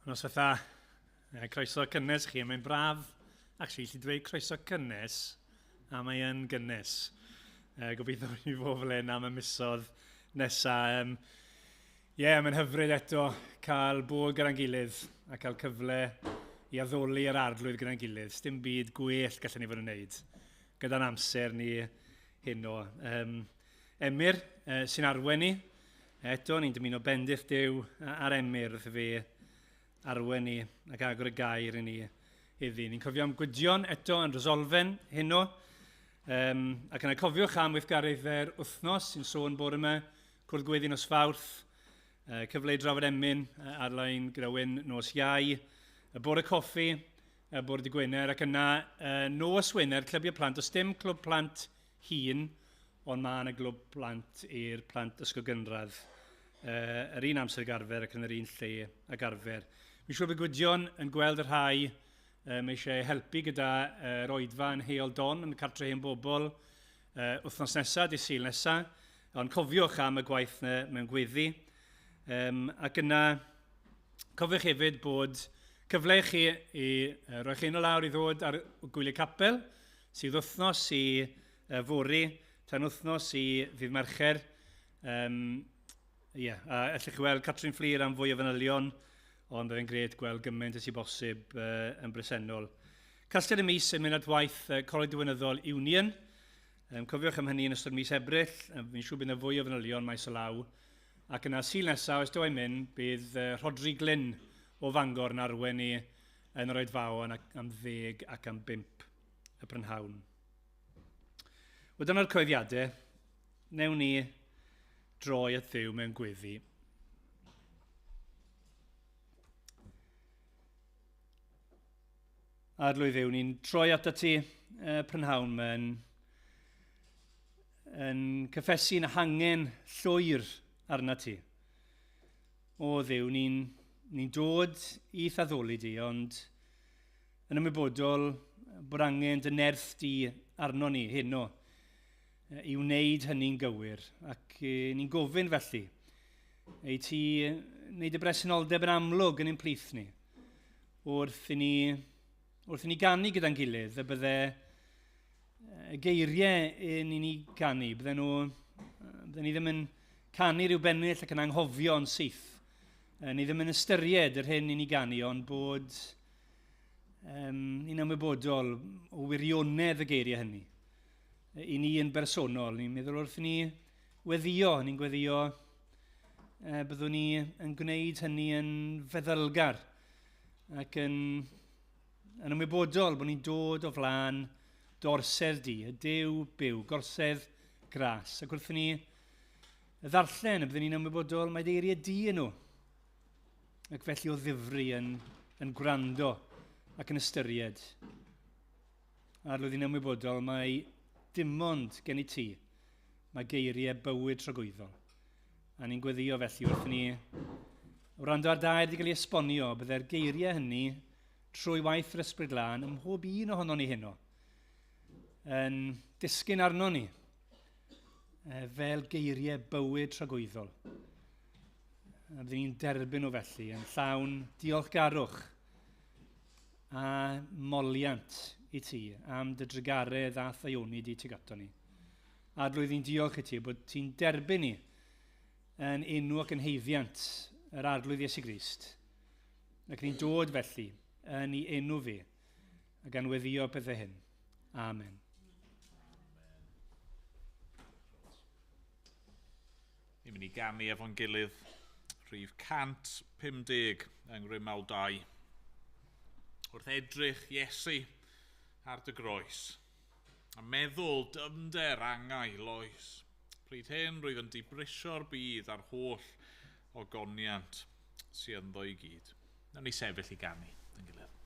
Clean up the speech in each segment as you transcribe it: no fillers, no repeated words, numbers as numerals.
Noswaith dda. Croeso cynnes chi. Mae'n braf, actually, i dweud croeso cynnes, a mae yn gynnes. Gobeithio bod ni fod fel hyn am y misoedd nesaf. Yeah, mae'n hyfryd eto cael bod gyda'n gilydd a cael cyfle i addoli yr arglwydd gyda'n gilydd. Sdim byd gwell gallen ni fod yn wneud gyda'n amser ni heno. Emyr sy'n arwain ni. Eto, ni'n dymuno bendith Duw ar Emyr wrth i fe arwain ni ac agor y gair i ni heddi. Ni'n cofio am Gwydion eto yn Resolfen heno. Ac yna cofiwch am weithgareddau'r wythnos sy'n sôn bore yma, cwrdd gweddi nos Fawrth, cyfle i drafod emyn ar-lein gyda Wyn nos Iau, y bore coffi, y bore dy Gwener, ac yna nos Wener, clybiau plant. Does dim clwb plant hun, ond mae yna glwb plant i'r plant ysgol gynradd yr un amser ag arfer ac yn yr un lle ag arfer. Fi'n siŵr bod Gwydion yn gweld y rhai mae eisiau helpu gyda yr oedfa yn Heol Don yn cartre hen bobl wythnos nesaf, dydd Sul nesaf. Ond cofiwch am y gwaith yna mewn gweddi. Ac yna, cofiwch hefyd bod cyfle i chi i roi chi enw lawr i ddod ar gwyliau capel, sydd wythnos i fory, tan wythnos i ddydd Mercher. Yeah, a allwch chi weld Catrin Fflur am fwy o fanylion, ond byddai'n gret gweld gymaint ys i bosib yn bresennol. Casgliad y mis yn mynd at waith Coleg Diwinyddol Union. Cofiwch am hynny yn ystod mis Ebrill, fi'n siŵr bydd yna fwy o fanylion maes o law. Ac yna, Sul nesaf, os dw i'n mynd, bydd Rhodri Glyn o Fangor yn arwain ni yn yr oedfaon am 10 ac am 5 y prynhawn. Wel, dyna'r coeddiadau. Newn ni droi at Dduw mewn gweddi. Arglwydd Dduw, ni'n troi atat ti prynhawn yma yn, yn cyffesu'n hangen llwyr arna ti. O Dduw, ni'n ni dod i thaddoli di, ond yn ymwybodol bod angen dy nerth di arno ni heno i wneud hynny'n gywir. Ac ni'n gofyn felly, ei ti wneud y bresenoldeb yn amlwg yn ein plith ni, wrth i ni, wrth i ni ganu gyda'n gilydd, y bydde y geiriau yn i ni ganu, bydde nhw, bydde ni ddim yn canu rhyw bennill ac yn anghofio'n syth. Ni ddim yn ystyried yr hyn i ni ganu, ond bod ni'n ymwybodol o wirionedd y geiriau hynny. I ni yn bersonol, ni'n meddwl wrth ni weddio, ni'n gweddio byddwn ni yn gwneud hynny yn feddylgar ac yn, yn ymwybodol bod ni'n dod o flaen dorsedd di, y Duw byw, gorsedd gras. Ac wrth ni ddarllen, y byddwn ni'n ymwybodol mae geiriau di yn nhw. Ac felly o ddifri yn, yn gwrando ac yn ystyried. Arglwydd, ni'n ymwybodol mai dim ond gen i ti mae geiriau bywyd tragwyddol. A ni'n gweddio felly wrth ni wrando ar dair wedi cael ei esbonio, byddai'r geiriau hynny trwy waith yr Ysbryd Glân ym mhob un ohonon ni heno yn disgyn arno ni fel geiriau bywyd tragwyddol. A byddwn ni'n derbyn nhw felly yn llawn diolchgarwch a moliant i ti am dy drugaredd a thaioni di tuag ato ni. Arglwydd, ni'n diolch i ti bod ti'n derbyn ni yn enw ac yn heiddiant yr Arglwydd Iesu Grist. Ac ni'n dod felly yn ei enw fi a gan weddio pethau hyn. Amen. Ni'n mynd i ganu efo'n gilydd rhif 150 yng Ngrymawl 2. Wrth edrych Iesu ar dy groes, a meddwl dyfnder angau loes. Pryd hyn rwyf yn dibrisio'r byd a'r holl ogoniant sydd ynddo i gyd. Nawn ni sefyll i ganu yn gilydd.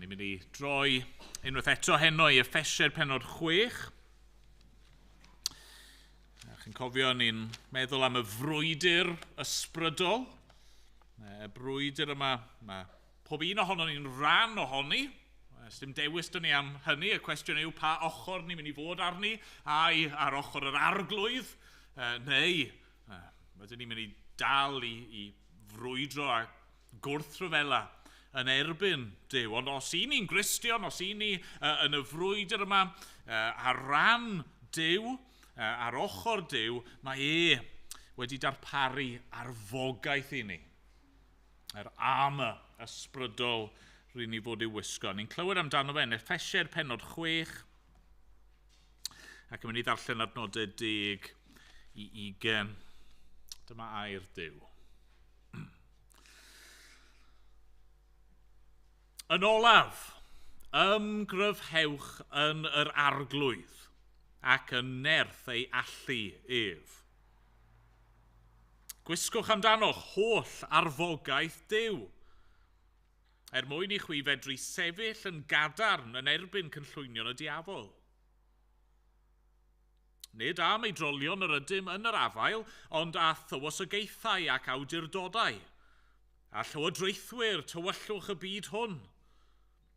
Ni'n mynd i droi unwaith eto heno i Effesiaid pennod 6. Chi'n cofio ni'n meddwl am y frwydr ysbrydol. Y brwydr yma, mae pob un ohono ni'n rhan ohoni. Ys dim dewis dyn ni am hynny. Y cwestiwn yw pa ochr ni'n mynd i fod arni, ai ar ochr yr arglwydd, neu ydyn ni'n mynd i dal i frwydro a gwrthryfela yn erbyn Duw. Ond os i ni'n Gristion, os i ni yn y frwydr yma ar ran Duw, ar ochr Duw, mae e wedi darparu arfogaeth i ni. Yr armor ysbrydol rydyn ni fod i'w wisgo. Ni'n clywed amdano fe yn Effesiaid pennod 6, ac yn mynd i ddarllen adnodau 10 i 20. Dyma air Duw. Yn olaf, ymgryfhewch yn yr arglwydd ac yn nerth ei allu ef. Gwisgwch amdanoch holl arfogaeth Duw, er mwyn i chwi fedru sefyll yn gadarn yn erbyn cynllwynion y diafol. Nid am ei drolion yr ydym yn yr afael, ond â thywysogaethau ac awdurdodau, a llywodraethwyr tywyllwch y byd hwn,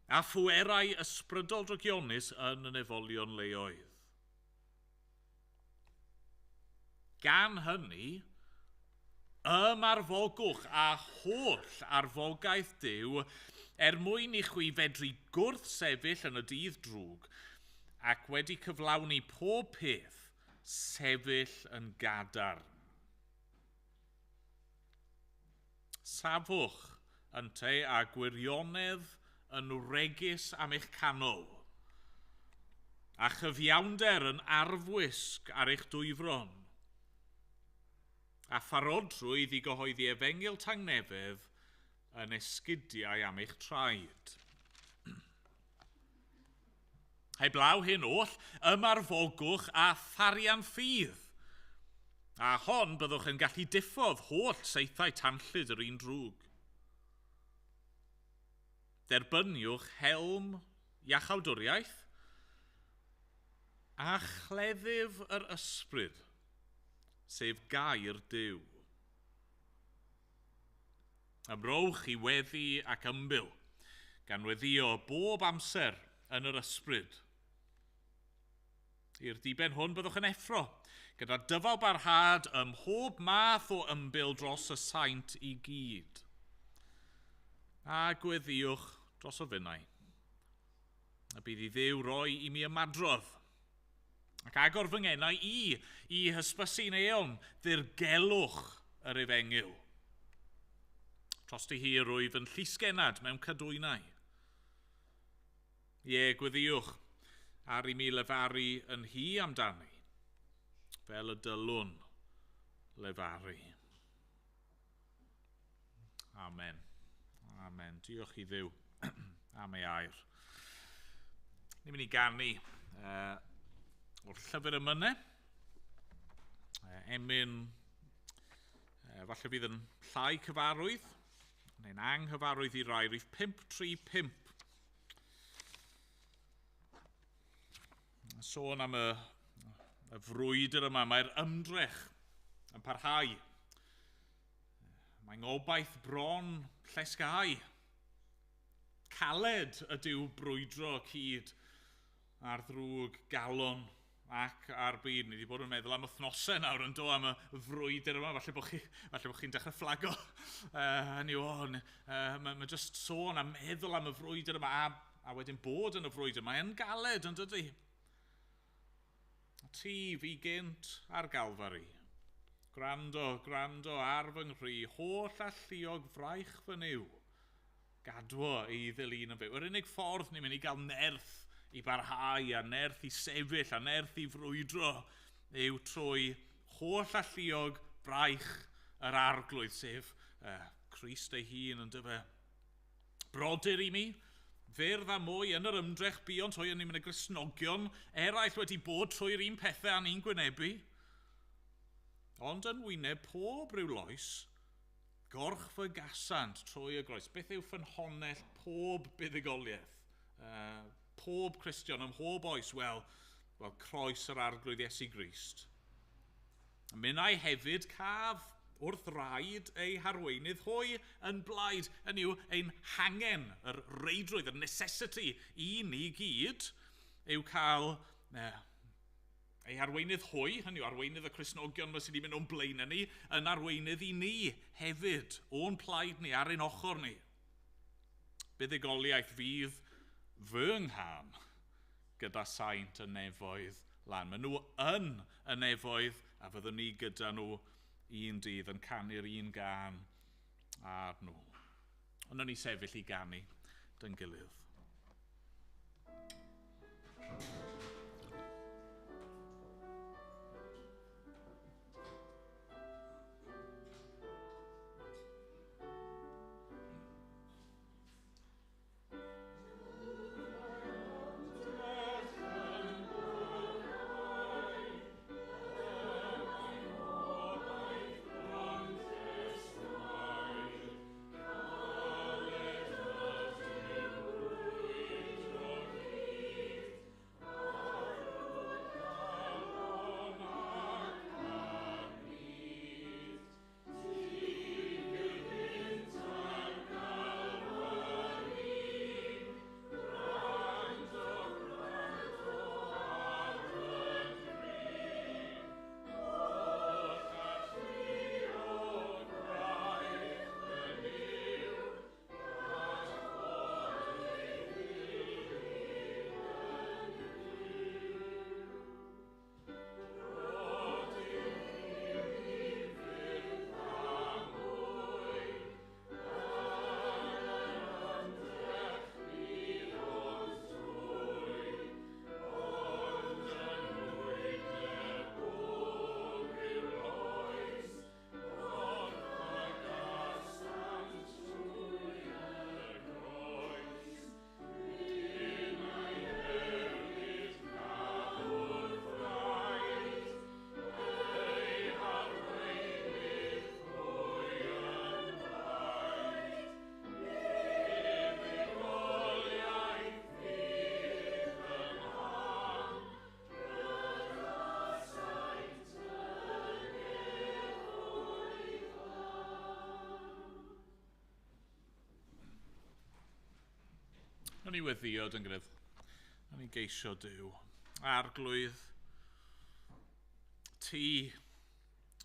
a phwerau ysbrydol drygionus yn y nefolion leoedd. Gan hynny, ymarfogwch a holl arfogaeth Duw er mwyn i chwi fedru gwrthsefyll yn y dydd drwg ac wedi cyflawni pob peth, sefyll yn gadarn. Safwch ynte a gwirionedd yn wregus am eich canol, a chyfiawnder yn arfwisg ar eich dwyfron, a pharodrwydd i gyhoeddi efengyl tangnefedd yn esgidiau am eich traed. Heblaw hyn oll, ymarfogwch a tharian ffydd. A hon byddwch yn gallu diffodd holl saethau tanllyd yr un drwg. Derbyniwch helm iachawdwriaeth a chleddyf yr ysbryd, sef gair Duw. Ymrowch i weddi ac ymbil, gan weddio bob amser yn yr ysbryd. I'r diben hwn byddwch yn effro, gyda dyfal barhad ym mhob math o ymbil dros y saint i gyd. A gweddiwch dros o finnau. A bydd i Dduw roi i mi ymadrodd, ac agor fy ngenau i hysbysu'n eon ddirgelwch yr efengyl. Trosti hi rwyf yn llysgennad mewn cadwynau. Ie, gweddiwch ar i mi lefaru yn hi amdani, fel y dylwn lefaru. Amen. Amen. Diolch i Dduw am ei air. Ni'n mynd i ganu o'r llyfr emynau. Emyn, falle fydd yn llai cyfarwydd, neu'n anghyfarwydd i rai, rhif 535. Sôn am y frwydr yma, mae'r ymdrech yn parhau. Mae'n ngobaith bron llesgau. Caled ydyw brwydro cyd ar ddrwg galon ac ar byd. Ni wedi bod yn meddwl am wythnosau nawr yn do am y frwydr yma. Falle bod chi'n dechrau fflago. Mae just sôn a meddwl am y frwydr yma a wedyn bod yn y frwydr. Mae'n galed yn dydy. Ti fi gynt ar Galfari. Gwrando, gwrando ar fy nghri, holl alluog fraich fy Nuw. Gadwo ei ddilyn yn fyw. Yr unig ffordd ni'n mynd i gael nerth i barhau a nerth i sefyll a nerth i frwydro yw trwy holl alluog braich yr arglwydd, sef Crist ei hun yn dyfe. Brodyr i mi, fyrdd a mwy yn yr ymdrech buont hwy yn ni'n mynd y Gristnogion eraill wedi bod trwy'r un pethau a ni'n gwynebu. Ond yn wyneb pob rhyw loes, Gorchfygasant trwy y groes. Beth yw ffynhonnell pob buddugoliaeth? Pob Cristion ym mhob oes? Wel, croes yr Arglwydd Iesu Grist. Minnau hefyd caf wrth raid ei harweinydd hwy yn blaid. Yn yw ein hangen, yr reidrwydd, y necessity i ni gyd yw cael ei arweinydd hwy, hynny yw arweinydd y Cristnogion yma sydd wedi mynd o'n blaenau ni, yn arweinydd i ni hefyd, o'n plaid ni, ar ein ochr ni. Buddugoliaeth fydd fy nghân gyda saint y nefoedd lan. Maen nhw yn y nefoedd a fyddwn ni gyda nhw un dydd yn canu'r un gân ar nhw. Ond ni sefyll i ganu dy'n gilydd. Nawn ni weddïo yn gilydd. Nawn ni geisio Duw. Arglwydd, ti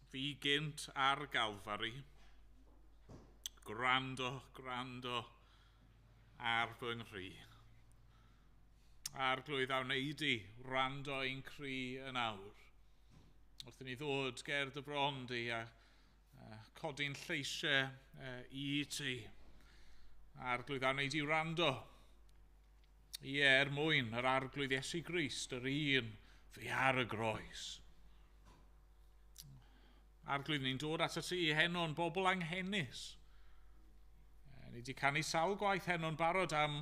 fi gynt ar Galfari. Gwrando, gwrando ar fy nghri. Arglwydd, a wnei di wrando ein cri yn awr. Wrth i ni ddod ger dy bron di a codi'n lleisiau i ti. Arglwydd, a wnei di wrando. Ie, er mwyn yr Arglwydd Iesu Grist, yr un fi ar y groes. Arglwydd, ni'n dod at ti heno'n bobl anghenus. Ni wedi canu sawl gwaith heno'n barod am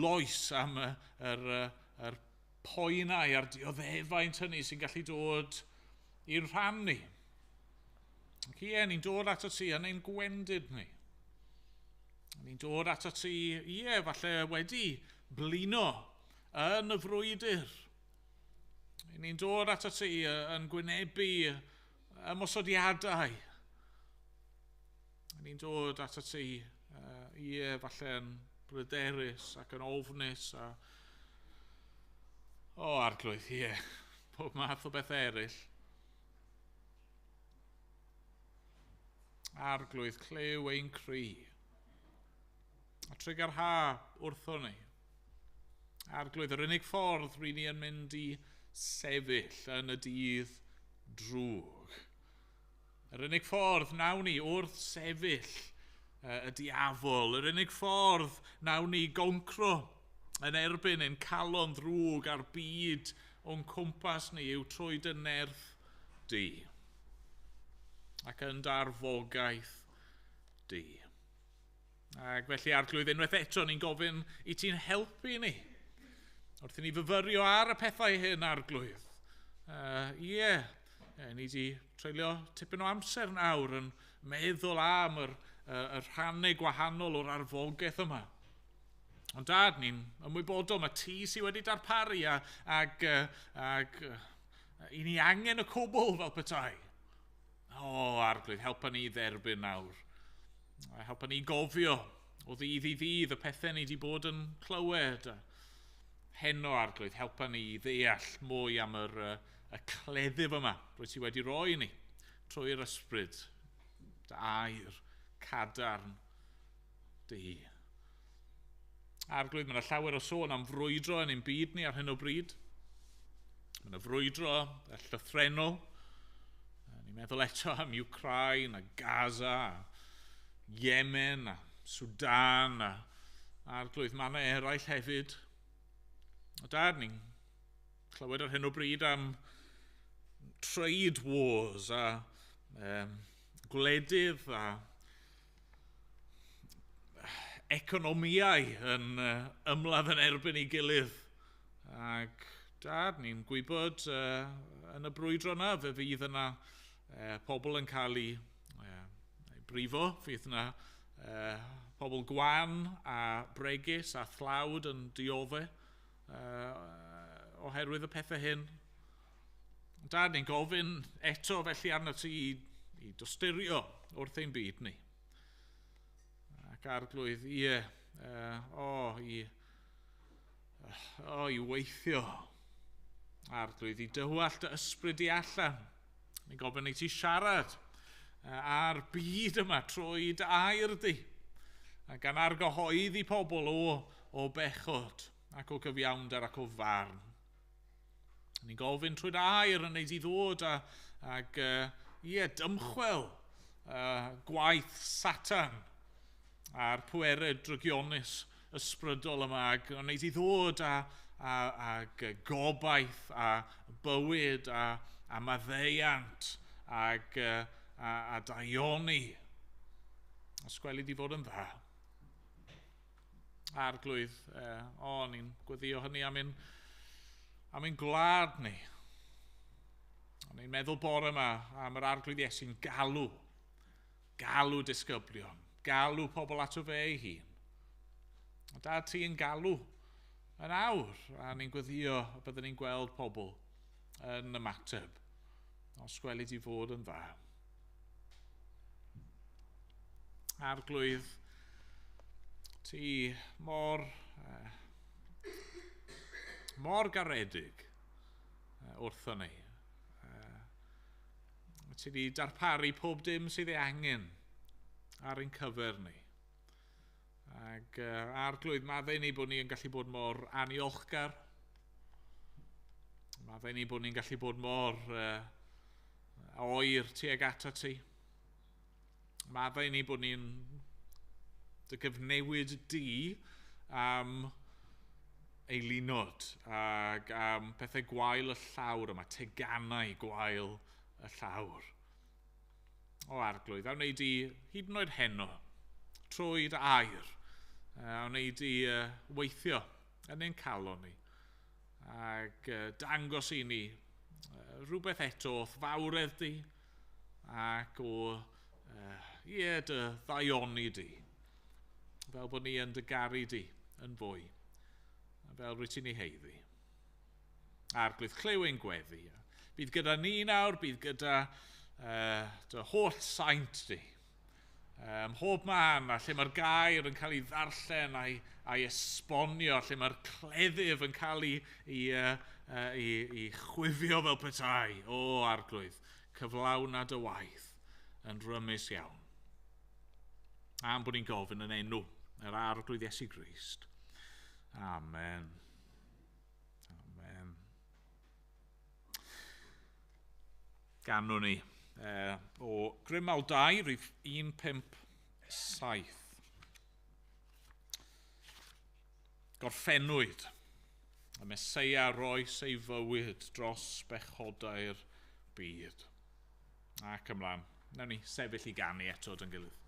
loes, am yr poenau a'r dioddefaint hynny sy'n gallu dod i'n rhan ni. Ac ie, ni'n dod at ti yn ein gwendid ni. Ni'n dod at ti, ie, falle wedi blino yn y frwydr. Ni'n dod at ti yn gwynebu ymosodiadau. Ni'n dod at ti, ie, falle yn bryderus ac yn ofnus. O, Arglwydd, ie, pob math o beth eraill. Arglwydd, clyw ein cri. A trugarha wrtho ni. Arglwydd, yr unig ffordd ry'n ni yn mynd i sefyll yn y dydd drwg. Yr unig ffordd nawn ni wrth sefyll y diafol. Yr unig ffordd nawn ni goncro yn erbyn ein calon ddrwg a'r byd o'n cwmpas ni yw trwy dy nerth di. Ac yn darfogaeth di. Ac felly, Arglwydd, unwaith eto, ni'n gofyn i ti'n helpu ni. Wrth i ni fyfyrio ar y pethau hyn, Arglwydd. Ni wedi treulio tipyn o amser nawr yn meddwl am yr rhannau gwahanol o'r arfogaeth yma. Ond Dad, ni'n ymwybodol, mae ti sydd wedi darparu ac i ni angen y cwbl fel petai. O, Arglwydd, helpa ni dderbyn nawr. Helpa ni gofio o ddydd i ddydd y pethau ni wedi bod yn clywed. Heno, Arglwydd, helpa ni ddeall mwy am y cleddyf yma rwy ti wedi roi ni trwy'r ysbryd, dy air cadarn di. Arglwydd, mae yna llawer o sôn am frwydro yn ein byd ni ar hyn o bryd. Mae yna frwydro y llythrennol. Ni'n meddwl eto am Ukraine a Gaza, a Yemen a Sudan a Arglwydd, mae yna eraill hefyd. O Dad, ni'n clywed ar hyn o bryd am trade wars a gwledydd a economiau yn ymladd yn erbyn ei gilydd. Ac Dad, ni'n gwybod yn y brwydro yna, fe fydd yna pobl yn cael ei brifo, fydd yna pobl gwan a bregus a thlawd yn dioddef oherwydd y pethau hyn. Dad, ni'n gofyn eto felly arno ti i dosturio wrth ein byd ni. Ac Arglwydd, ie, i weithio. Arglwydd, i dywallt dy ysbryd i allan. Ni'n gofyn i ti siarad a'r byd yma trwy dy air di. A gan argyhoeddi pobl o bechod ac o gyfiawnder ac o farn. Ni'n gofyn trwy dy air yn neud i ddod ac dymchwel gwaith Satan a'r pwerau drygionus ysbrydol yma, ac yn neud i ddod ag gobaith a bywyd a maddeuant ac a daioni. Os gweli di fod yn dda. Arglwydd, ni'n gweddio hynny am ein gwlad ni. Ni'n meddwl bore yma am yr Arglwydd Iesu'n galw disgyblion, galw pobl ato fe ei hun. A Dad, ti yn galw yn awr, a ni'n gweddio y byddwn ni'n gweld pobl yn ymateb. Os gweli di fod yn dda. Arglwydd, ti mor garedig wrtho ni. Ti wedi darparu pob dim sydd ei angen ar ein cyfer ni. Ac Arglwydd, maddau ni bod ni yn gallu bod mor aniolchgar. Maddau ni bod ni'n gallu bod mor oer tuag atat ti. Maddau ni bod ni'n dy gyfnewid di am eilunod ac am pethau gwael y llawr yma, teganau gwael y llawr. O Arglwydd, a wneud i hyd yn oed heno, trwy dy air, a wneud i weithio yn ein calon ni, ac dangos i ni rhywbeth eto o'th fawredd di, ac o dy ddaioni di, fel bod ni yn dy garu di yn fwy, fel rwyt ti'n ei heiddi. Arglwydd, clyw ein gweddi. Bydd gyda ni nawr, bydd gyda dy holl saint di. Mhob man, a lle mae'r gair yn cael ei ddarllen a'i esbonio, lle mae'r cleddyf yn cael ei chwifio fel petai. O, Arglwydd, cyflawna dy waith yn rymus iawn. Am bod ni'n gofyn yn enw yr Arglwydd Iesu Grist. Amen. Amen. Ganwn ni o Grymawl 2, rhif 157. Gorffennwyd y Meseia roes ei fywyd dros bechodau'r byd. Ac ymlaen, nawn ni sefyll i ganu eto dy'n gilydd.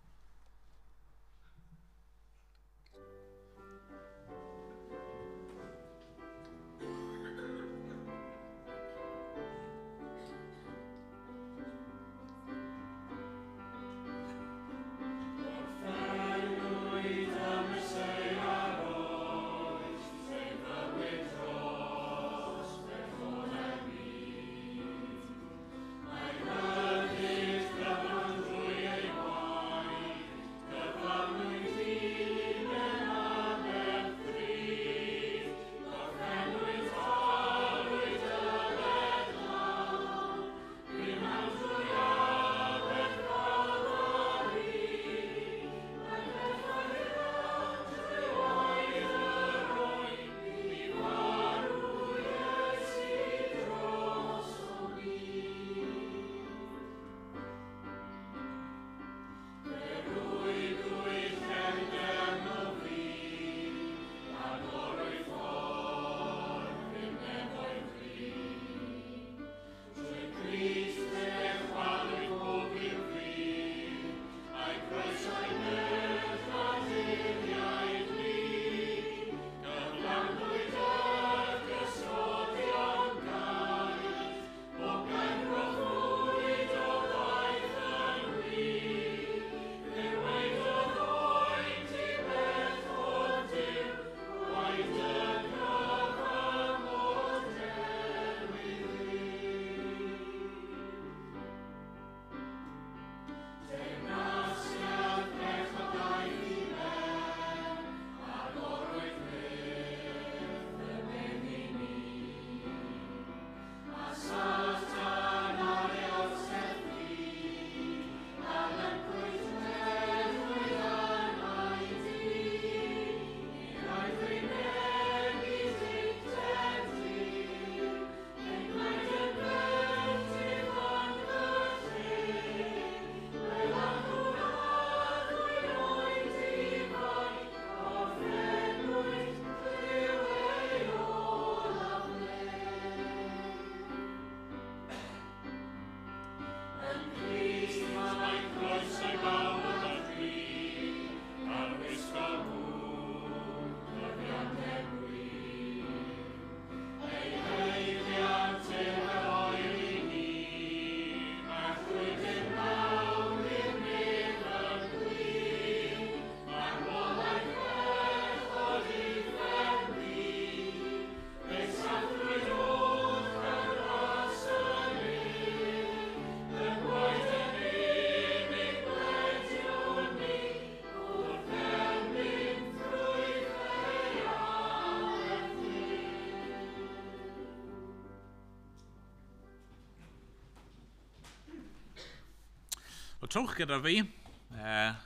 trowch gyda fi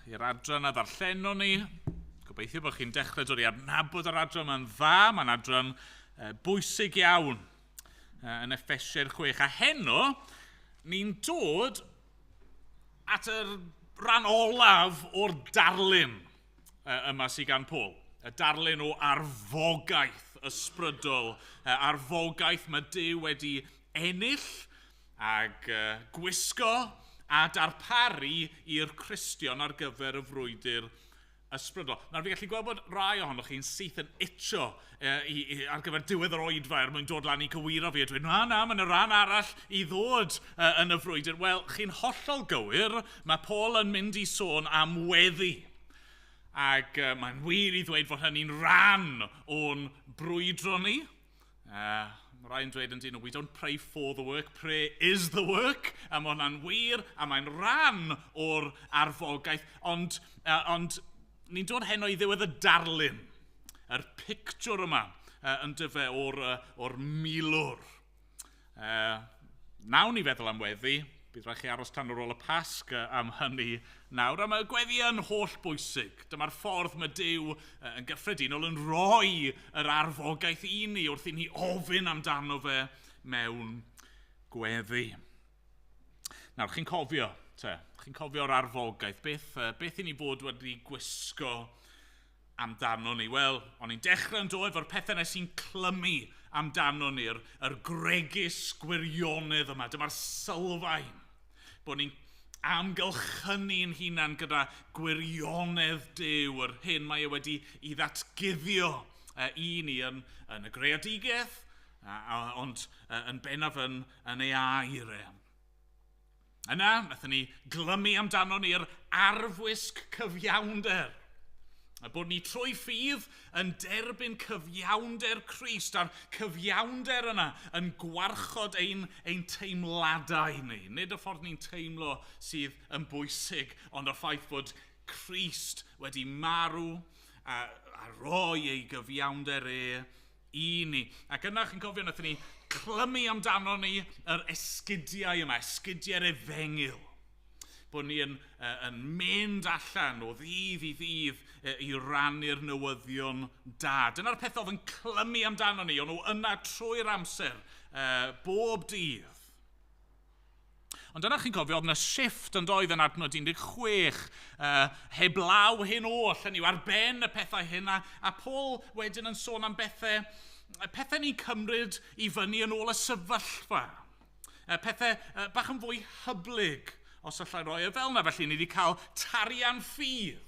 i'r adran a ddarllenon ni. Gobeithio bod chi'n dechrau dod i adnabod yr adran yma'n dda. Mae'n adran bwysig iawn yn Effesiaid 6. A heno, ni'n dod at yr rhan olaf o'r darlun yma sydd gan Paul. Y darlun o arfogaeth ysbrydol. Arfogaeth mae Duw wedi ennill ag gwisgo a darparu i'r Cristion ar gyfer y frwydr ysbrydol. Nawr, fi gallu gweld bod rai ohonoch chi'n syth yn itcho ar gyfer diwedd yr oedfa er mwyn dod lan i gywiro fi a dweud, na, na, mae yna ran arall i ddod yn y frwydr. Wel, chi'n hollol gywir, mae Paul yn mynd i sôn am weddi. Ac mae'n wir i ddweud fod hynny'n rhan o'n brwydro ni. Mae rhai'n dweud yn dyn nhw, "We don't pray for the work, prayer is the work." A mae hwnna'n wir, a mae'n rhan o'r arfogaeth. Ond ni'n dod heno i ddiwedd y darlun, yr pictiwr yma, yn dyfe o'r milwr. Nawn ni feddwl am weddi, bydd rhaid chi aros tan ar ôl y Pasg am hynny nawr. A mae gweddi yn holl bwysig. Dyma'r ffordd mae Duw yn gyffredinol yn rhoi yr arfogaeth i ni wrth i ni ofyn amdano fe mewn gweddi. Nawr, chi'n cofio, te, chi'n cofio'r arfogaeth. Beth i ni fod wedi gwisgo amdano ni? Wel, o'n i'n dechrau yn dod efo'r pethau nes sy'n clymu amdano ni, yr gwregys gwirionedd yma. Dyma'r sylfaen. Bod ni'n amgylchynu'n hunan gyda gwirionedd Duw, yr hyn mae e wedi i ddatguddio i ni yn y greadigaeth, ond yn bennaf yn ei air e. Yna, wnaethon ni glymu amdano ni'r arfwisg cyfiawnder. A bod ni trwy ffydd yn derbyn cyfiawnder Crist, a'r cyfiawnder yna yn gwarchod ein teimladau ni. Nid y ffordd ni'n teimlo sydd yn bwysig, ond y ffaith bod Crist wedi marw a roi ei gyfiawnder e i ni. Ac yna, chi'n cofio, wnaethon ni clymu amdano ni yr esgidiau yma, esgidiau'r efengyl. Bod ni yn mynd allan o ddydd i ddydd i rannu'r newyddion da. Dyna'r peth oedd yn clymu amdano ni, o'n nhw yna trwy'r amser, bob dydd. Ond dyna chi'n cofio, oedd yna shift yn doedd yn adnod 16, heblaw hyn oll, hynny yw ar ben y pethau hyn, a Paul wedyn yn sôn am pethau ni'n cymryd i fyny yn ôl y sefyllfa. Pethau bach yn fwy hyblyg, os allai roi e fel yna. Felly ni wedi cael tarian ffydd.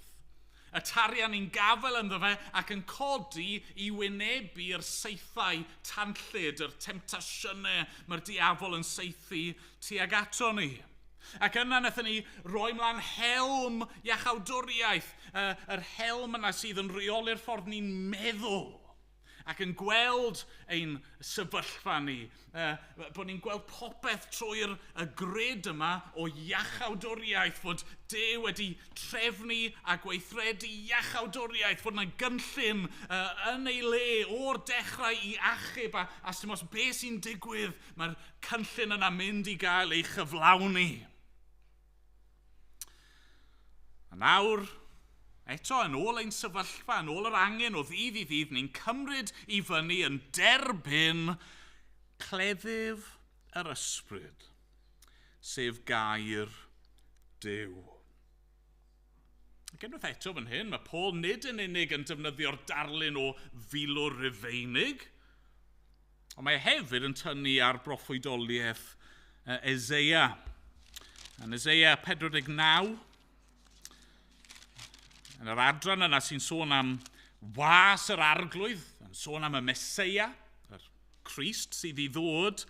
Y tarian ni'n gafael ynddo fe ac yn codi i wynebu'r saethau tanllyd, yr temtasiynau mae'r diafol yn saethu tuag ato ni. Ac yna wnaethon ni roi mlaen helm iachawdwriaeth, yr helm yna sydd yn rheoli'r ffordd ni'n meddwl ac yn gweld ein sefyllfa ni, bod ni'n gweld popeth trwy'r y grid yma o iachawdwriaeth, fod Duw wedi trefnu a gweithredu iachawdwriaeth, fod yna gynllun yn ei le o'r dechrau i achub, a sy'n os beth sy'n digwydd, mae'r cynllun yna mynd i gael ei chyflawni. A nawr, eto, yn ôl ein sefyllfa, yn ôl yr angen o ddydd i ddydd, ni'n cymryd i fyny yn derbyn cleddyf yr ysbryd, sef gair Duw. Ac unwaith eto fan hyn, mae Paul nid yn unig yn defnyddio'r darlun o filwr Rufeinig, ond mae hefyd yn tynnu ar broffwydoliaeth Eseia. Yn Eseia 49, yn yr adran yna sy'n sôn am was yr arglwydd, yn sôn am y Meseia, yr Crist sydd i ddod,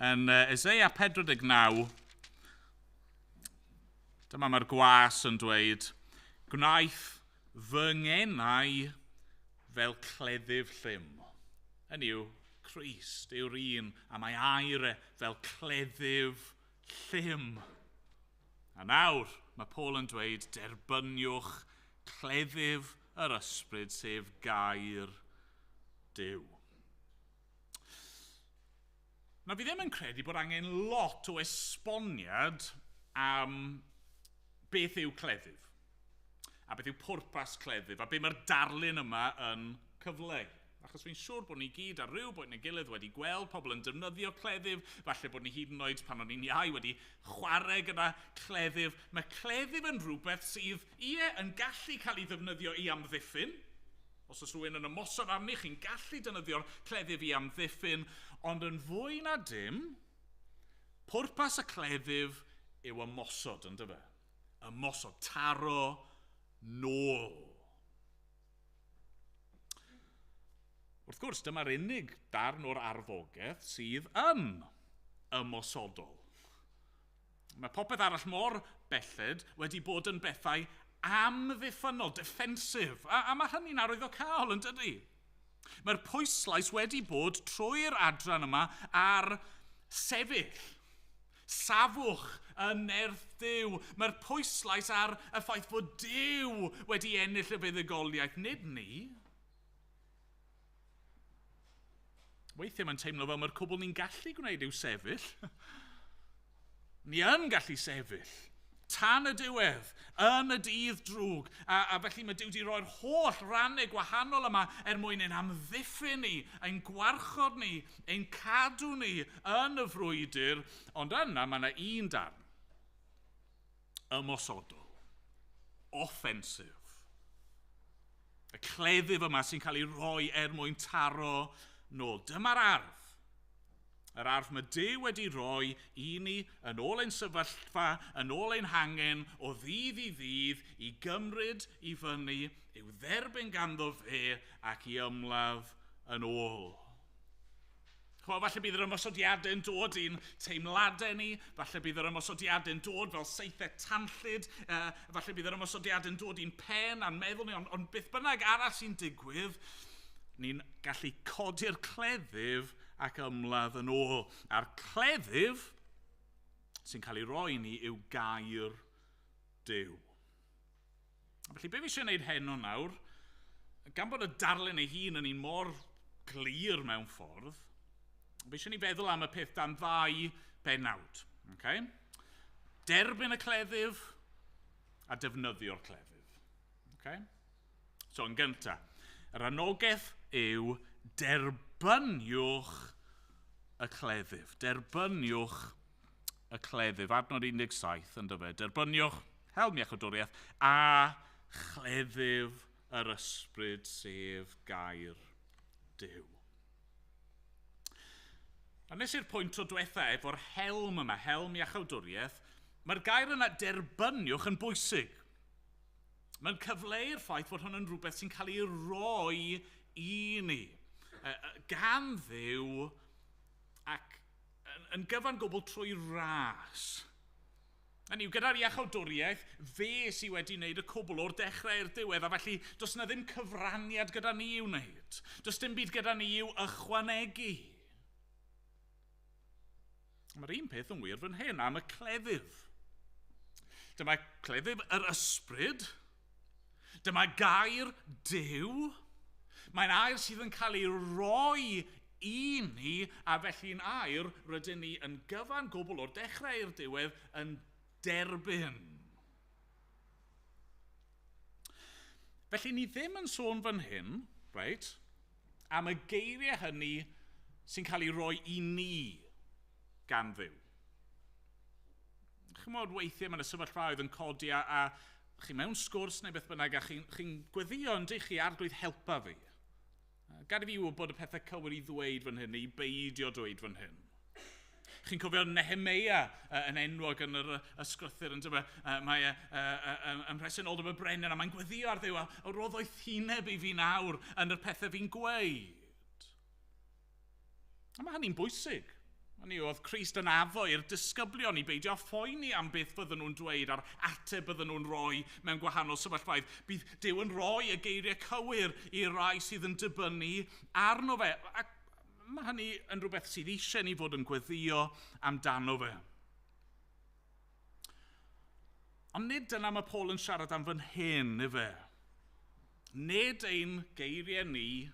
yn Eseia 49, dyma mae'r gwas yn dweud, gwnaeth fy ngenau fel cleddyf llym. Hynny yw, Crist yw'r un, a mae air e fel cleddyf llym. A nawr, mae Paul yn dweud, derbyniwch cleddyf yr ysbryd, sef gair Duw. Nawr, fi ddim yn credu bod angen lot o esboniad am Beth yw cleddyf? A beth yw pwrpas cleddyf? A be mae'r darlun yma yn cyfleu? Achos fi'n siŵr bod ni gyd ar ryw bwynt neu gilydd wedi gweld pobl yn defnyddio cleddyf, falle bod ni hyd yn oed pan o'n i'n iau wedi chwarae gyda cleddyf. Mae cleddyf yn rhywbeth sydd, ie, yn gallu cael ei ddefnyddio i amddiffyn. Os oes rhywun yn ymosod arni, chi'n gallu defnyddio'r cleddyf i amddiffyn, ond yn fwy na dim, pwrpas y cleddyf yw ymosod, yn dyfe? Ymosod, taro nôl. Wrth gwrs, dyma'r unig darn o'r arfogaeth sydd yn ymosodol. Mae popeth arall mor belled wedi bod yn bethau amddiffynnol, defensive. A mae hynny'n arwyddocaol, yn dydy? Mae'r pwyslais wedi bod trwy'r adran yma ar sefyll. Safwch yn nerth Duw. Mae'r pwyslais ar y ffaith fod Duw wedi ennill y fuddugoliaeth, nid ni. Weithiau mae'n teimlo fel mae'r cwbl ni'n gallu gwneud yw sefyll. Ni yn gallu sefyll tan y diwedd, yn y dydd drwg. A felly mae Duw wedi rhoi'r holl rannau gwahanol yma er mwyn ein amddiffyn ni, ein gwarchod ni, ein cadw ni yn y frwydr. Ond yna mae yna un darn ymosodol, offensive. Y cleddyf yma sy'n cael ei roi er mwyn taro nôl. Dyma'r arf. Yr arf mae Duw wedi rhoi i ni yn ôl ein sefyllfa, yn ôl ein hangen o ddydd i ddydd i gymryd i fyny, i'w dderbyn ganddo fe ac i ymladd yn ôl. Chwa, falle bydd yr ymosodiadau'n dod i'n teimladau ni, falle bydd yr ymosodiadau'n dod fel saethau tanllyd, falle bydd yr ymosodiadau'n dod i'n pen a'n meddwl ni, ond beth bynnag arall sy'n digwydd, ni'n gallu codi'r cleddyf ac ymladd yn ôl. A'r cleddyf sy'n cael ei roi ni yw gair Duw. Felly, be fi eisiau gwneud heno nawr, gan bod y darlun ei hun yn un mor glir mewn ffordd, fi eisiau ni feddwl am y peth dan ddau bennawd. Okay? Derbyn y cleddyf a defnyddio'r cleddyf. Okay? So, yn gyntaf, yr anogaeth yw derbyniwch y cleddyf. Derbyniwch y cleddyf. Adnod 17 yn dyfe. Derbyniwch helm iachawdwriaeth a chleddyf yr ysbryd, sef gair Duw. A nes i'r pwynt tro diwetha efo'r helm yma, helm iachawdwriaeth, mae'r gair yna derbyniwch yn bwysig. Mae'n cyfleu'r ffaith fod hwn yn rhywbeth sy'n cael ei roi i ni gan Dduw ac yn gyfan gwbl trwy ras. Hynny yw, gyda'r iachawdwriaeth, fe sydd wedi wneud y cwbl o'r dechrau i'r diwedd, a felly does na ddim cyfraniad gyda ni i'w wneud. Does dim byd gyda ni i'w ychwanegu. Mae'r un peth yn wir fan hyn am y cleddyf. Dyma cleddyf yr ysbryd. Dyma gair Duw. Mae'n air sydd yn cael ei roi i ni, a felly'n air rydyn ni yn gyfan gwbl o'r dechrau i'r diwedd yn derbyn. Felly ni ddim yn sôn fan hyn, reit, am y geiriau hynny sy'n cael ei roi i ni gan Dduw. Chimod, weithiau mae yna sefyllfaoedd yn codi a chi mewn sgwrs neu beth bynnag a chi'n gweddio yn dych chi, Arglwydd helpa fi. Gad i fi wybod y pethau cywir i ddweud fan hyn neu i beidio dweud fan hyn. Chi'n cofio Nehemeia yn enwog yn yr ysgrythur yn dyma, mae ym mhresenoldeb y brenin a mae'n gweddio ar Dduw a rodd oethineb i fi nawr yn yr pethau fi'n gweud. A mae hynny'n bwysig. Hynny yw, oedd Crist yn addo i'r disgyblion i beidio â phoeni am beth fydden nhw'n dweud a'r ateb bydden nhw'n rhoi mewn gwahanol sefyllfaoedd. Bydd Duw yn rhoi y geiriau cywir i'r rai sydd yn dibynnu arno fe. Ac mae hynny yn rhywbeth sydd eisiau ni fod yn gweddio amdano fe. Ond nid dyna mae Paul yn siarad am fan hyn, ife. Nid ein geiriau ni,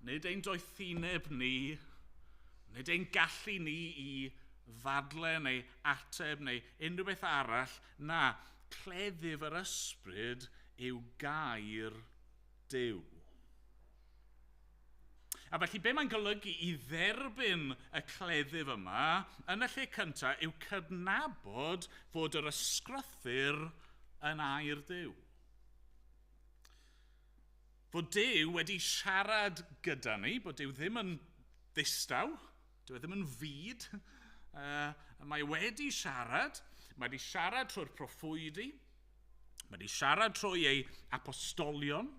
nid ein doethineb ni, nid ein gallu ni i ddadle neu ateb neu unrhyw beth arall. Na, cleddyf yr ysbryd yw gair Duw. A felly be mae'n golygu i dderbyn y cleddyf yma yn y lle cyntaf yw cydnabod fod yr ysgrythur yn air Duw. Fod Duw wedi siarad gyda ni, bod Duw ddim yn ddistaw, dyw e ddim yn fud. Mae wedi siarad, mae wedi siarad trwy'r proffwydi, mae wedi siarad trwy ei apostolion,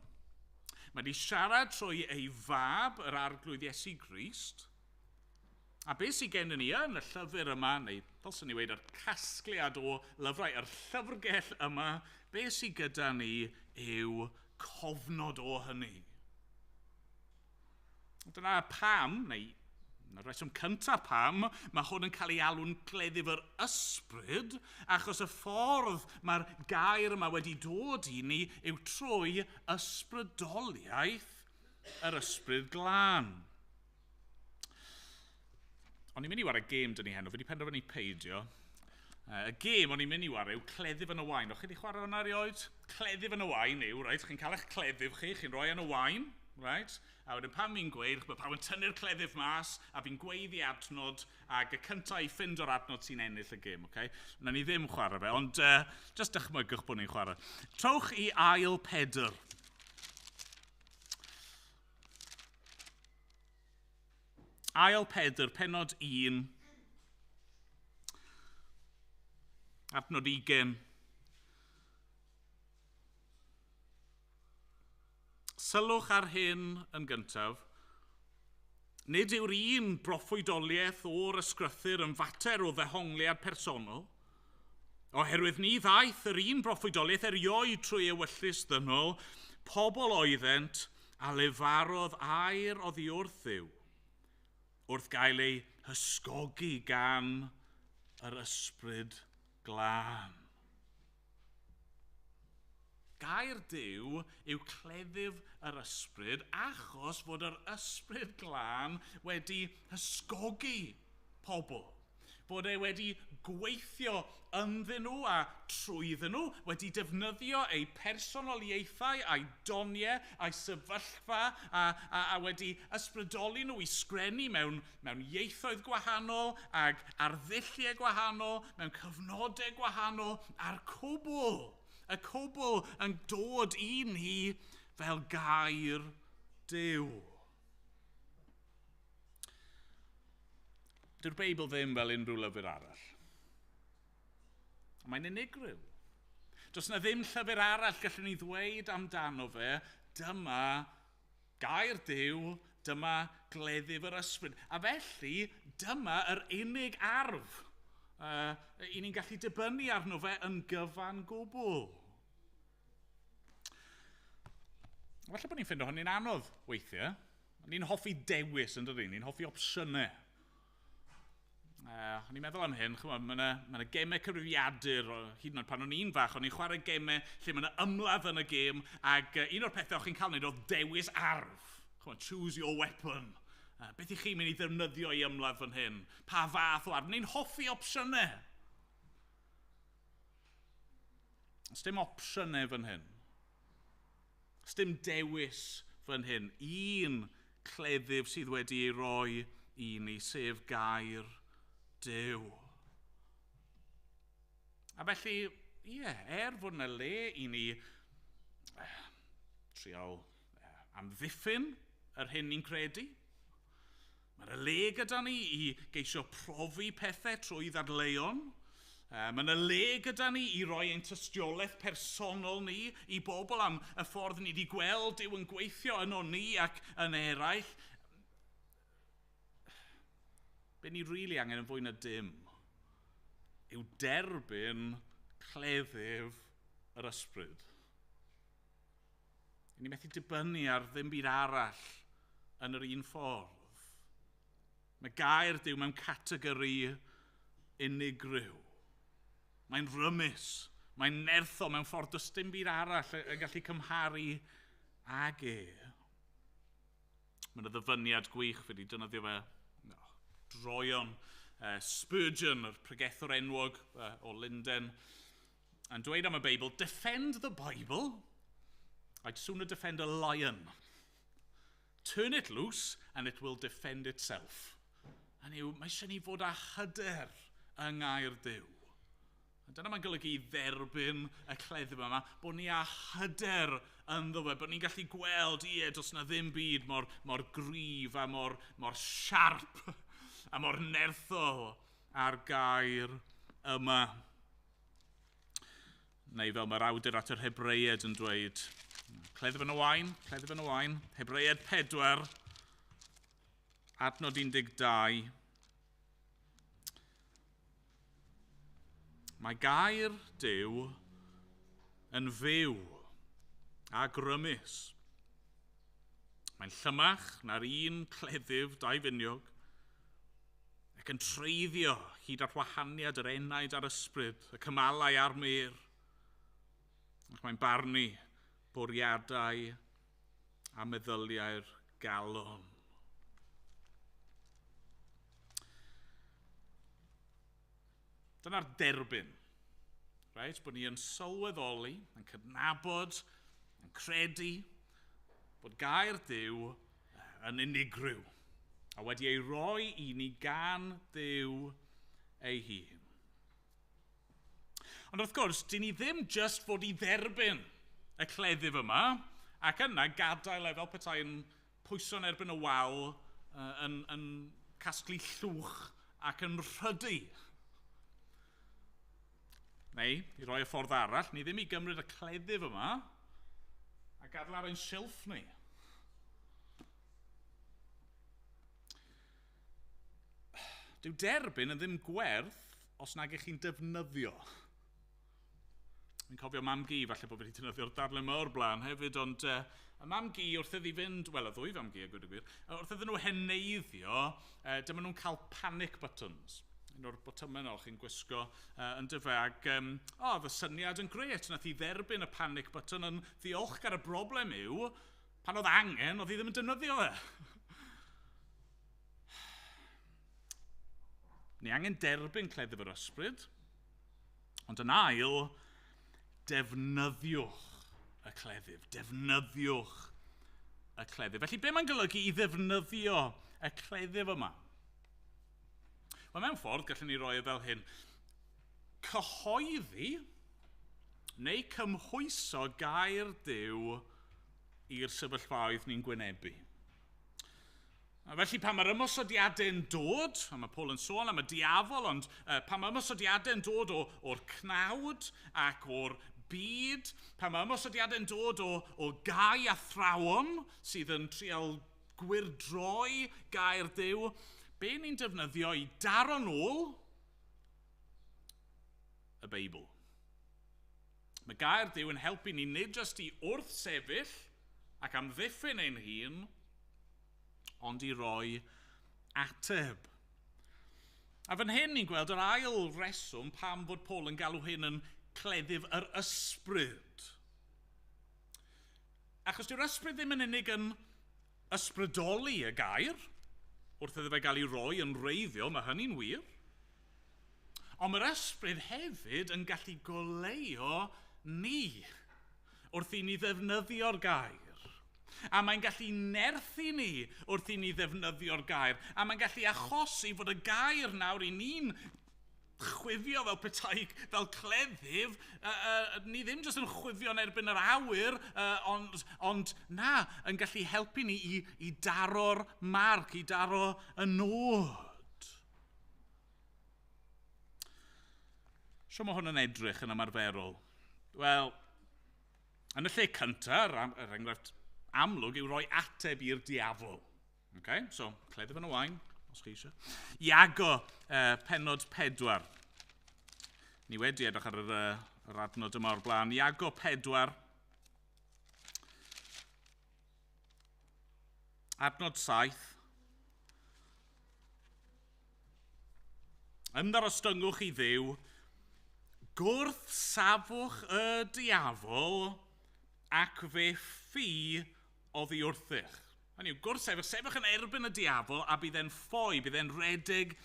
mae wedi siarad trwy ei fab, yr Arglwydd Iesu Grist. A beth sydd gennym ni yn y llyfr yma, neu ddylswn ni weud yr casgliad o lyfrau, yr llyfrgell yma, beth sydd gyda ni yw cofnod o hynny. Dyna pam, neu y rheswm cyntaf pam, mae hwn yn cael ei alw'n gleddyf yr ysbryd, achos y ffordd mae'r gair yma wedi dod i ni yw trwy ysbrydoliaeth yr ysbryd glân. O'n i'n mynd i wario gêm dyn ni heno, fi wedi penderfynu peidio. Y gêm o'n i'n mynd i wario yw Cleddyf yn y Wain. O'ch chi wedi chwarae hwnna erioed? Cleddyf yn y Wain yw, reit, chi'n cael eich cleddyf chi, chi'n rhoi yn y wain, right? A wedyn pan fi'n gweud, mae pawb yn tynnu'r cleddyf mas, a fi'n gweiddi adnod, ac y cyntaf i ffindo'r adnod sy'n ennill y gêm, okay? Na ni ddim chwarae fe, ond just dychmygwch bod ni'n chwarae. Trowch i ail Pedr. Ail Pedr, pennod 1, adnod 20. Sylwch ar hyn yn gyntaf. Nid yw'r un broffwydoliaeth o'r ysgrythur yn fater o ddehongliad personol, oherwydd ni ddaeth yr un broffwydoliaeth erioed trwy ewyllys ddynol, pobl oeddent a lefarodd air oddi wrth Dduw, wrth gael ei hysgogi gan yr ysbryd glân. Gair Duw yw cleddyf yr ysbryd achos fod yr ysbryd glân wedi hysgogi pobl. Bod e wedi gweithio ynddyn nhw a trwyddyn nhw, wedi defnyddio eu personoliaethau a'i doniau a'i sefyllfa a wedi ysbrydoli nhw i sgrennu mewn ieithoedd gwahanol ac arddulliau gwahanol, mewn cyfnodau gwahanol, a'r cwbl. Y cwbl yn dod i ni fel gair Duw. Dyw'r Beibl ddim fel unrhyw lyfr arall. Mae'n unigryw. Does na ddim llyfr arall gallwn ni ddweud amdano fe, dyma gair Duw, dyma gleddyf yr ysbryd. A felly, dyma yr unig arf i ni'n gallu dibynnu arno fe yn gyfan gwbl. Falle bod ni'n ffindo hynny'n anodd weithiau. Ni'n hoffi dewis, yn dydyn? Ni'n hoffi opsiynau. O'n i'n meddwl am hyn, chymod, mae yna gemau cyfrifiadur, hyd yn oed pan o'n i'n fach, o'n i'n chwarae gemau lle mae yna ymladd yn y gêm, ac un o'r pethau o'ch chi'n cael wneud oedd dewis arf. Chymod, choose your weapon. Beth i chi'n mynd i ddefnyddio i ymladd fan hyn? Pa fath o arf? Ni'n hoffi opsiynau. Oes dim opsiynau fan hyn. Oes dim dewis fan hyn. Un cleddyf sydd wedi ei roi i ni, sef gair Duw. A felly, ie, fod yna le i ni trial amddiffyn yr hyn ni'n credu, mae yna le gyda ni i geisio profi pethau trwy ddadleuon. Mae yna le gyda ni i roi ein tystiolaeth personol ni i bobl am y ffordd ni wedi gweld Duw yn gweithio yno ni ac yn eraill. Be ni rili angen yn fwy na dim yw derbyn cleddyf yr ysbryd. Ni methu dibynnu ar ddim byd arall yn yr un ffordd. Mae gair Duw mewn categori unigryw. Mae'n rymus, mae'n nertho mewn ffordd does dim byd arall yn gallu cymharu ag e. Mae yna ddyfyniad gwych, fi wedi defnyddio fe droion Spurgeon, yr pregethwr enwog o Lundain, yn dweud am y Beibl, "Defend the Bible? I'd sooner defend a lion. Turn it loose and it will defend itself." Hynny yw, mae eisiau ni fod â hyder yng ngair Duw. A dyna mae'n golygu i dderbyn y cleddyf yma, bod ni â hyder ynddo fe, bod ni'n gallu gweld, ie, does na ddim byd mor gryf a mor siarp a mor nerthol ar gair yma. Neu fel mae'r awdur at yr Hebreiaid yn dweud, cleddyf yn y wain, cleddyf yn y wain, Hebreiaid 4, adnod 12. Mae gair Duw yn fyw a grymus. Mae'n llymach na'r un cleddyf daufiniog ac yn treiddio hyd at wahaniad yr enaid a'r ysbryd, y cymalau a'r mur. Ac mae'n barnu bwriadau a meddyliau'r galon. Dyna'r derbyn. Right? Bod ni yn sylweddoli, yn cydnabod, yn credu bod gair Duw yn unigryw a wedi ei roi i ni gan Dduw ei hun. Ond wrth gwrs, dyn ni ddim just fod i dderbyn y cleddyf yma ac yna gadael e fel petai'n pwyso'n erbyn y wal yn casglu llwch ac yn rhydu. Neu, i roi y ffordd arall, ni ddim i gymryd y cleddyf yma a gadael ar ein silff ni. Dyw derbyn yn ddim gwerth os nag ych chi'n defnyddio. Fi'n cofio mam-gu, falle bod fi wedi defnyddio'r darlun yma o'r blaen hefyd, ond y mam-gu wrth iddi fynd, wel, y ddwy fam-gu, a gweud y gwir, wrth iddyn nhw heneiddio, dyma nhw'n cael panic buttons. Un o'r botymau yno chi'n gwisgo yn dyfe, ac oedd y syniad yn grêt, nath i dderbyn y panic button yn ddiolchgar. Y broblem yw, pan oedd angen, oedd hi ddim yn defnyddio fe. Ni angen derbyn cleddyf yr ysbryd, ond yn ail, defnyddiwch y cleddyf. Defnyddiwch y cleddyf. Felly, be mae'n golygu i ddefnyddio y cleddyf yma? Wel, mewn ffordd, gallwn ni roi e fel hyn. Cyhoeddi neu cymhwyso gair Duw i'r sefyllfaoedd ni'n gwynebu. A felly pan mae'r ymosodiadau'n dod, a mae Paul yn sôn am y diafol, ond pan mae ymosodiadau'n dod o'r cnawd ac o'r byd, pan mae ymosodiadau'n dod o gau athrawon sydd yn trial gwyrdroi gair Duw, be ni'n defnyddio i daro nôl? Y Beibl. Mae gair Duw yn helpu ni nid jyst i wrthsefyll ac amddiffyn ein hun, ond i roi ateb. A fan hyn ni'n gweld yr ail reswm pam fod Paul yn galw hyn yn cleddyf yr ysbryd. Achos dyw'r ysbryd ddim yn unig yn ysbrydoli y gair, wrth iddo fe gael ei roi yn wreiddiol, mae hynny'n wir. Ond mae'r ysbryd hefyd yn gallu goleuo ni wrth i ni ddefnyddio'r gair. A mae'n gallu nerthu ni wrth i ni ddefnyddio'r gair. A mae'n gallu achosi fod y gair nawr i ni'n chwifio fel petai, fel cleddyf. Ni ddim jyst yn chwifio yn erbyn yr awyr, ond na, yn gallu helpu ni i daro'r marc, i daro y nod. Sio mae hwn yn edrych yn ymarferol? Wel, yn y lle cyntaf, yr enghraifft amlwg yw rhoi ateb i'r diafol. Okay? So, cleddyf yn y wain, os chi eisiau. Iago, pennod 4. Ni wedi edrych ar yr adnod yma o'r blaen. Iago 4. Adnod 7. Ymddarostyngwch i Dduw, gwrthsafwch y diafol ac fe ffi oddi wrthych. Hynny yw, gwrthsefyll, sefyll yn erbyn y diafol a bydd e'n ffoi, bydd e'n rhedeg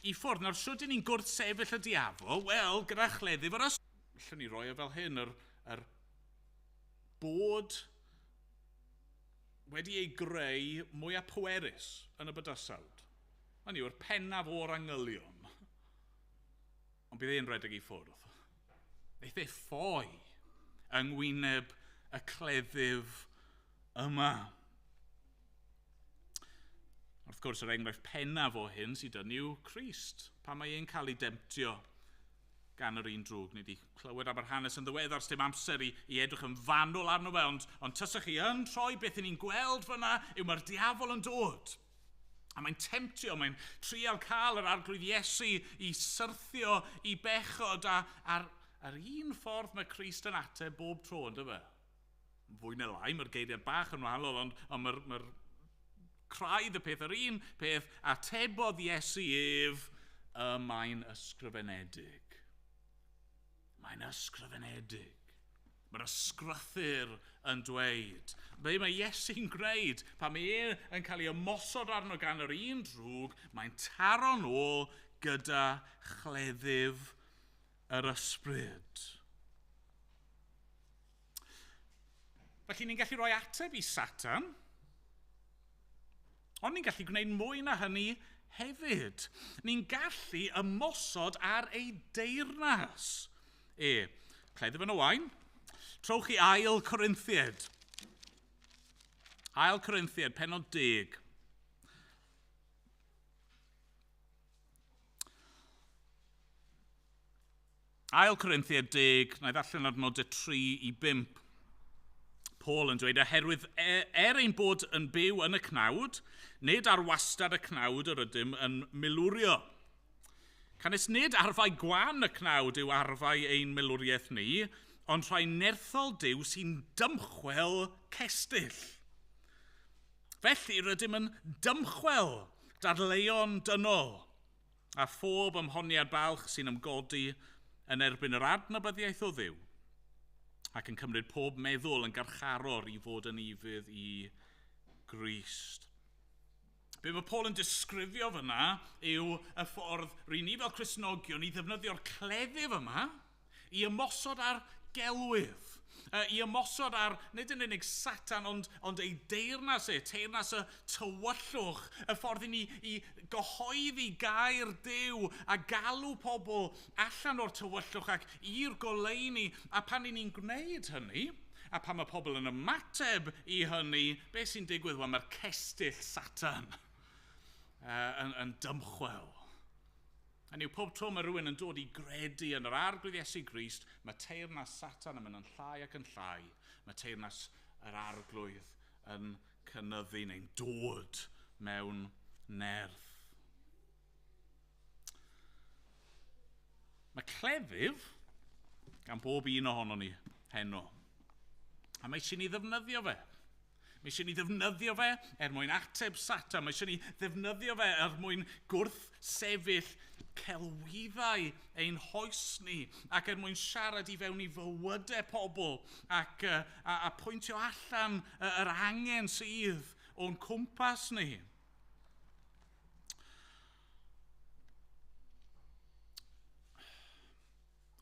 i ffwrdd. Nawr, sut ni'n gwrthsefyll y diafol? Wel, gyda chleddyf yr ysbryd. Allwn ni roi e fel hyn, yr bod wedi ei greu mwyaf pwerus yn y bydysawd. Hynny yw'r pennaf o'r angylion. Ond bydd e'n rhedeg i ffwrdd. Neith e ffoi yng ngwyneb y cleddyf yma. Wrth gwrs, yr enghraifft pennaf o hyn sydd yn yw Crist, pan mae e'n cael ei demtio gan yr un drwg. Ni wedi clywed am yr hanes yn ddiweddar, sdim amser i edrych yn fanwl arno fe, ond tysach chi yn troi beth ni'n gweld fyna yw mae'r diafol yn dod. A mae'n temtio, mae'n trial cael yr Arglwydd Iesu i syrthio i bechod, a ar un ffordd mae Crist yn ateb bob tro, ynddo fe? Fwy neu lai, mae'r geiriau bach yn wahanol, ond mae'r craidd y peth, yr un peth, atebodd Iesu ef, y mae'n ysgrifenedig. Mae'n ysgrifenedig. Mae'r ysgrythur yn dweud. Be mae Iesu'n gwneud, pan mae e yn cael ei ymosod arno gan yr un drwg, mae'n taro nôl gyda chleddyf yr ysbryd. Felly ni'n gallu rhoi ateb i Satan, ond ni'n gallu gwneud mwy na hynny hefyd. Ni'n gallu ymosod ar ei deyrnas. Cleddyf yn y wain. Trowch i Ail Corinthiaid. Ail Corinthiaid, pennod 10. Ail Corinthiaid 10, na i ddarllen adnodau 3 i 5. Paul yn dweud, oherwydd er ein bod yn byw yn y cnawd, nid ar wastad y cnawd yr ydym yn milwrio. Canys nid arfau gwan y cnawd yw arfau ein milwriaeth ni, ond rhai nerthol Duw sy'n dymchwel cestyll. Felly rydym yn dymchwel dadleuon dynol, a phob ymhoniad balch sy'n ymgodi yn erbyn yr adnabyddiaeth o Dduw, ac yn cymryd pob meddwl yn garcharor i fod yn ufudd i Grist. Be mae Paul yn disgrifio fyna yw y ffordd ry'n ni fel Cristnogion i ddefnyddio'r cleddyf yma i ymosod ar gelwydd, i ymosod ar, nid yn unig Satan, ond ei deyrnas e, teyrnas y tywyllwch, y ffordd i ni i gyhoeddi gair Duw a galw pobl allan o'r tywyllwch ac i'r goleuni. A pan i ni'n gwneud hynny, a pan mae pobl yn ymateb i hynny, beth sy'n digwydd? Wel, mae'r cestyll Satan yn dymchwel. Hynny yw, pob tro mae rhywun yn dod i gredu yn yr Arglwydd Iesu Grist, mae teyrnas Satan yn mynd yn llai ac yn llai. Mae teyrnas yr Arglwydd yn cynyddu neu'n dod mewn nerth. Mae cleddyf gan bob un ohonon ni heno. A mae eisiau ni ddefnyddio fe. Mae eisiau ni ddefnyddio fe er mwyn ateb Satan. Mae eisiau ni ddefnyddio fe er mwyn gwrthsefyll celwyddau ein hoes ni, ac er mwyn siarad i fewn i fywydau pobl ac a pwyntio allan yr angen sydd o'n cwmpas ni.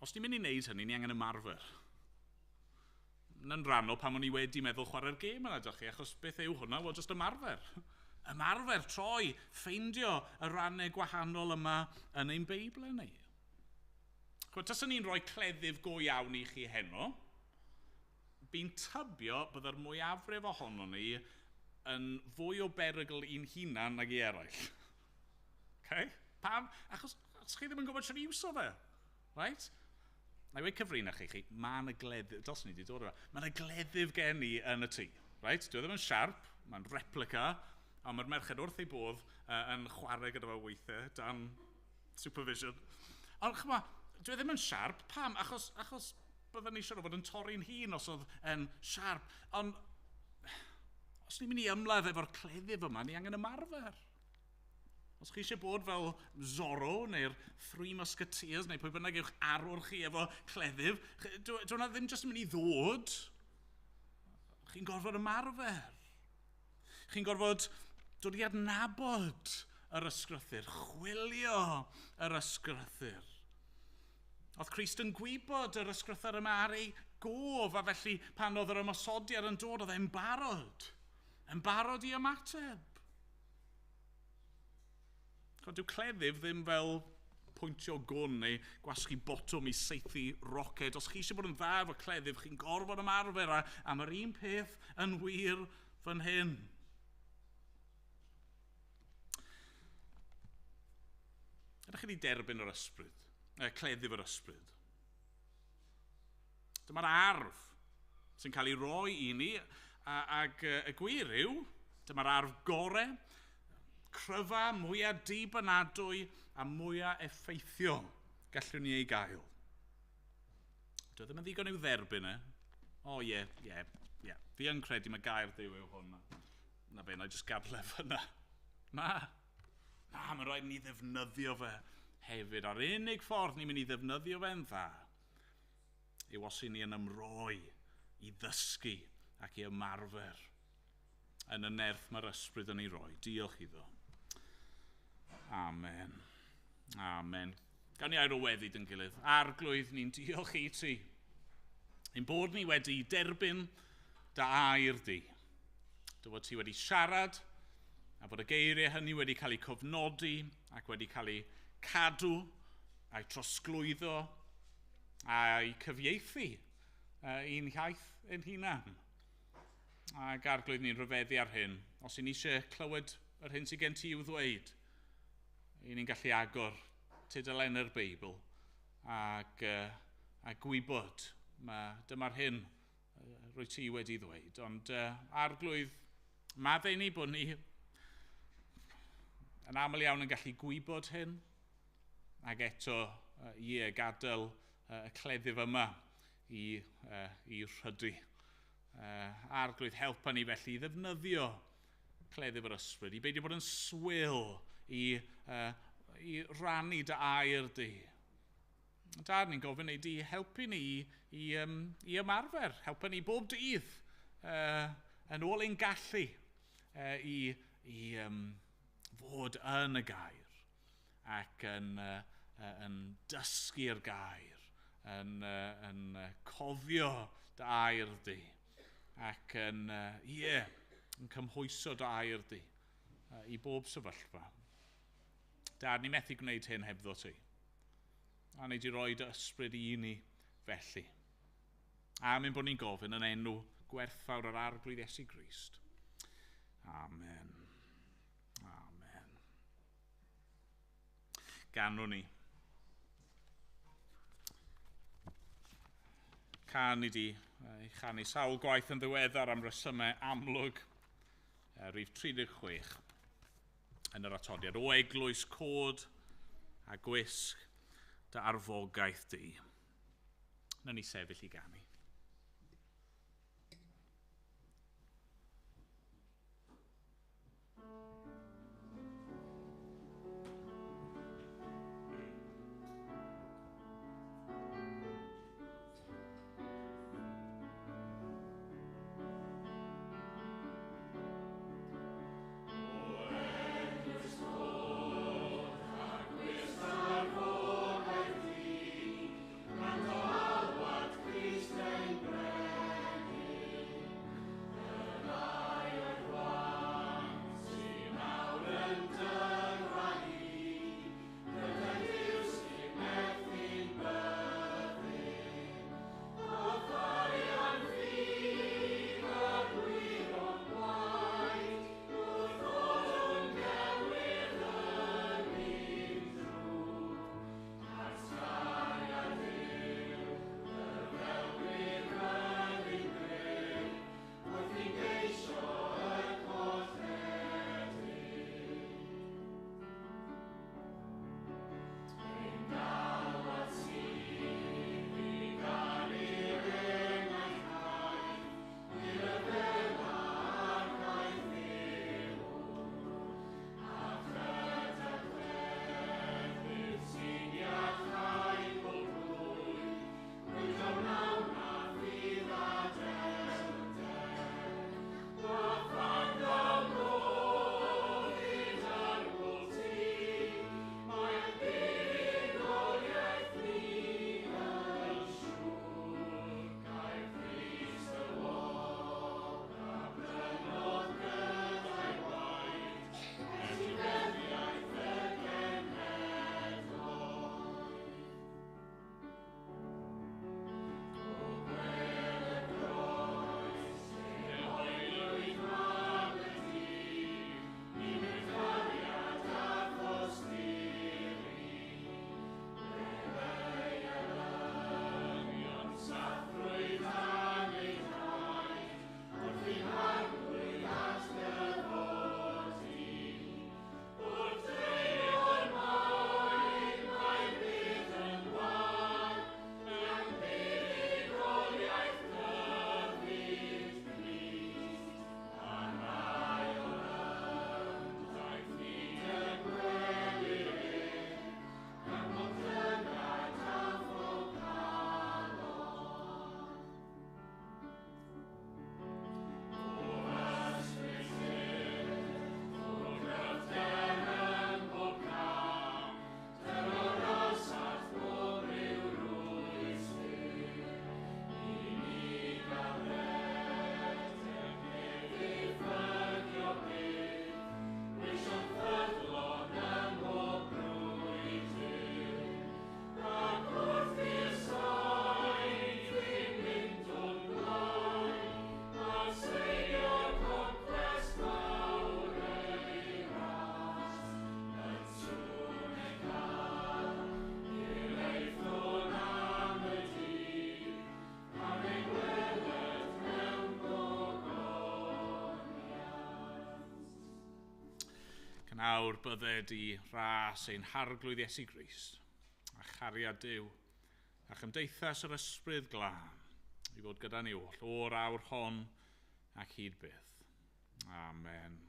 Os ni'n mynd i wneud hynny, ni angen ymarfer. Yn rhannol pan o'n i wedi meddwl chwarae'r gêm yna, dych chi, achos beth yw hwnna? Wel, jyst ymarfer. Ymarfer, troi, ffeindio y rannau gwahanol yma yn ein Beibl ni. Chwbod, taswn ni'n rhoi cleddyf go iawn i chi heno, fi'n tybio byddai'r mwyafrif ohonon ni yn fwy o berygl i'n hunan nag i eraill. Okay? Pam? Achos chi ddim yn gwybod sut i iwso fe. Right? Na i weud cyfrinach i chi, mae yna gleddyf, dylswn i wedi dod o fe, mae yna gleddyf gen i yn y tŷ. Right? Dwi ddim yn siarp, mae'n replica, ond mae'r merched wrth ei bodd yn chwarae gyda fe weithiau, dan supervision. Ond ch'mo, dwi ddim yn siarp, pam? Achos byddwn ni siŵr o fod yn torri'n hun os oedd yn siarp. Ond os ni'n mynd i ymladd efo'r cleddyf yma, ni angen ymarfer. Os chi eisiau bod fel Zorro neu'r Three Musketeers neu pwy bynnag yw'ch arwr chi efo cleddyf, dyw hwnna ddim jyst yn mynd i ddod. Chi'n gorfod ymarfer. Chi'n gorfod dod i adnabod yr ysgrythyr, chwilio yr ysgrythyr. Oedd Crist yn gwybod yr ysgrythyr yma ar ei gof, a felly pan oedd yr ymosodiad yn dod, oedd e'n barod i ymateb. Dyw cleddyf ddim fel pwyntio gwn neu gwasgu botwm i saethu roced. Os chi eisiau bod yn dda efo cleddyf, chi'n gorfod ymarfer am yr un peth yn wir fan hyn. Ydych chi wedi derbyn yr ysbryd, cleddyf yr ysbryd? Dyma'r arf sy'n cael ei roi i ni, ac y gwir yw, dyma'r arf gorau, cryfa, mwyaf dibynadwy a mwyaf effeithiol gallwn ni ei gael. Dwi ddim yn ddigon i'w dderbyn e. O ie, ie, ie. Fi yn credu mae gair Duw yw hwn. Na fe, na i jyst gadw e fyna. Na, mae'n rhaid ni ddefnyddio fe hefyd. A'r unig ffordd ni'n mynd i ddefnyddio fe'n dda yw os i ni yn ymroi i ddysgu ac i ymarfer yn y nerth mae'r ysbryd yn ei roi. Diolch iddo. Amen. Amen. Gawn ni air o weddi dyn gilydd. Arglwydd, ni'n diolch i ti. Ein bod ni wedi derbyn dy air di. Dy fod ti wedi siarad, a bod y geiriau hynny wedi cael eu cofnodi ac wedi cael eu cadw a'u trosglwyddo a'i cyfieithu i'n iaith ein hunan. Ac Arglwydd, ni'n rhyfeddu ar hyn. Os i ni eisiau clywed yr hyn sydd gen ti i'w ddweud, i ni'n gallu agor tudalennau'r Beibl ac, a gwybod dyma'r hyn rwy ti wedi ddweud. Ond Arglwydd, maddau ni bod ni yn aml iawn yn gallu gwybod hyn, ac eto ie, gadael y cleddyf yma i rhydu. Arglwydd, helpa ni felly i ddefnyddio cleddyf yr ysbryd, i beidio bod yn swil i rannu dy air di. Dad, ni'n gofyn i di helpu ni i ymarfer, helpa ni bob dydd yn ôl ein gallu i fod yn y gair ac yn dysgu'r gair, yn cofio dy air di ac yn cymhwyso dy air di i bob sefyllfa. Dad, ni methu gwneud hyn hebddo ti. A ni di roi dy ysbryd i ni felly. A mynd bod ni'n gofyn yn enw gwerthfawr yr Arglwydd Iesu Grist. Amen. Amen. Ganwn ni. Can i di ei chanu sawl gwaith yn ddiweddar am resymau amlwg, rhif 36 yn yr atodiad. O eglwys cod a gwisg dy arfogaeth di. Na ni sefyll i ganu. Christ. Awr bydded i ras ein harglwydd Iesu Grist, a chariad Duw, a chymdeithas yr ysbryd glân, i fod gyda ni oll o'r awr hon ac hyd byth. Amen.